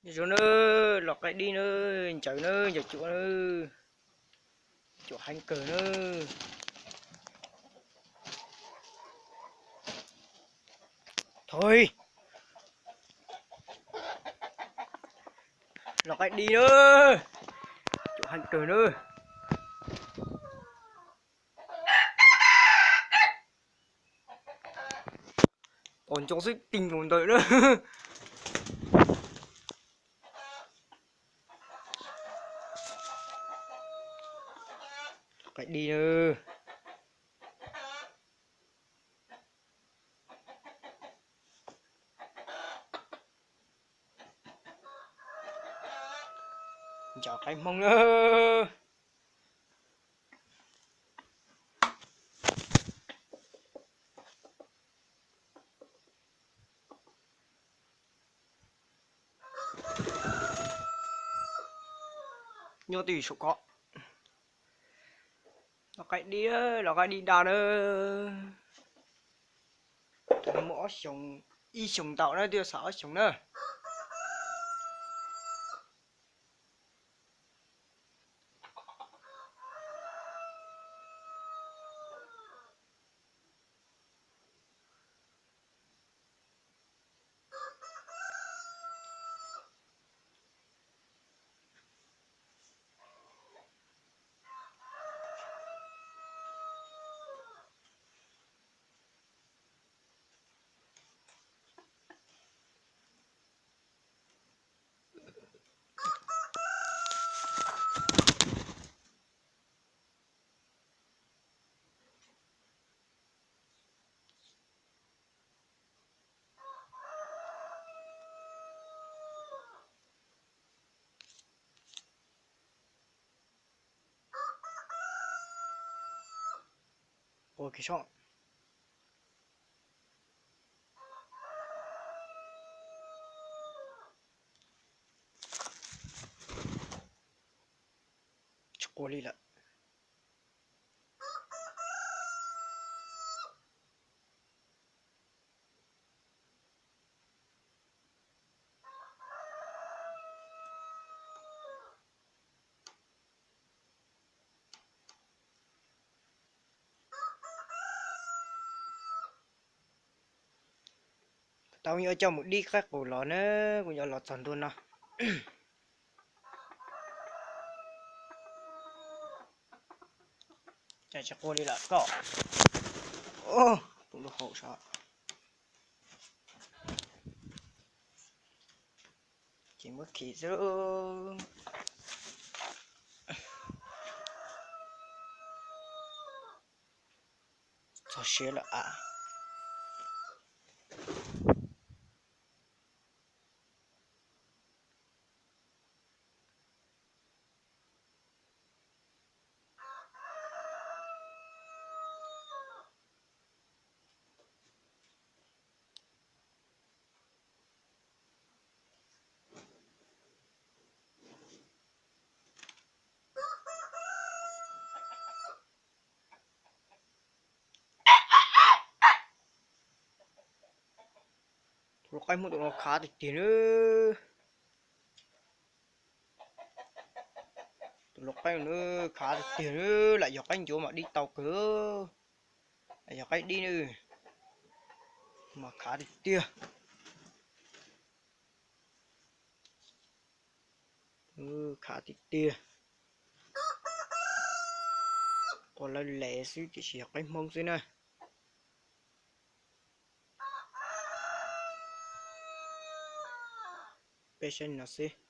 Nyob zoo na, los qaib dib na, ncaws na, ncaws cuam na, cuam heev kawg na. Thov los qaib dib na, cuam heev kawg na. Tom ntsoov xwb ti nkaus ntawm na. Qaib dib na. Ncaws qaib hmoob na. Nyob twj ywm saum ko. Los qaib dib, los qaib dib da na. Tus no muaj ob xyoos, ib xyoos ntau na, twb yuav xav ob xyoos na. Ua kiag soj. Tsis quaj li lawm. Tau kuv yuav coj mus dib qaib qus los na, kuv yuav los txog ntua no. Cas tsis quaj li lawm koj? Pum lub hau sav. Ces muab khi xwb. Txog siav lawm a. Tus lau qaib hmoob tus no khav tiag tiag na. Tus lau qaib no khav tiag tiag na, lam yog qaib ncuav mas dib tau kawg, lam yog qaib dib na mas khav tiag tiag. Khav tiag tiag. Quaj lawv les xwb tiam sis yog qaib hmoob xwb na. Peb saib no xwb.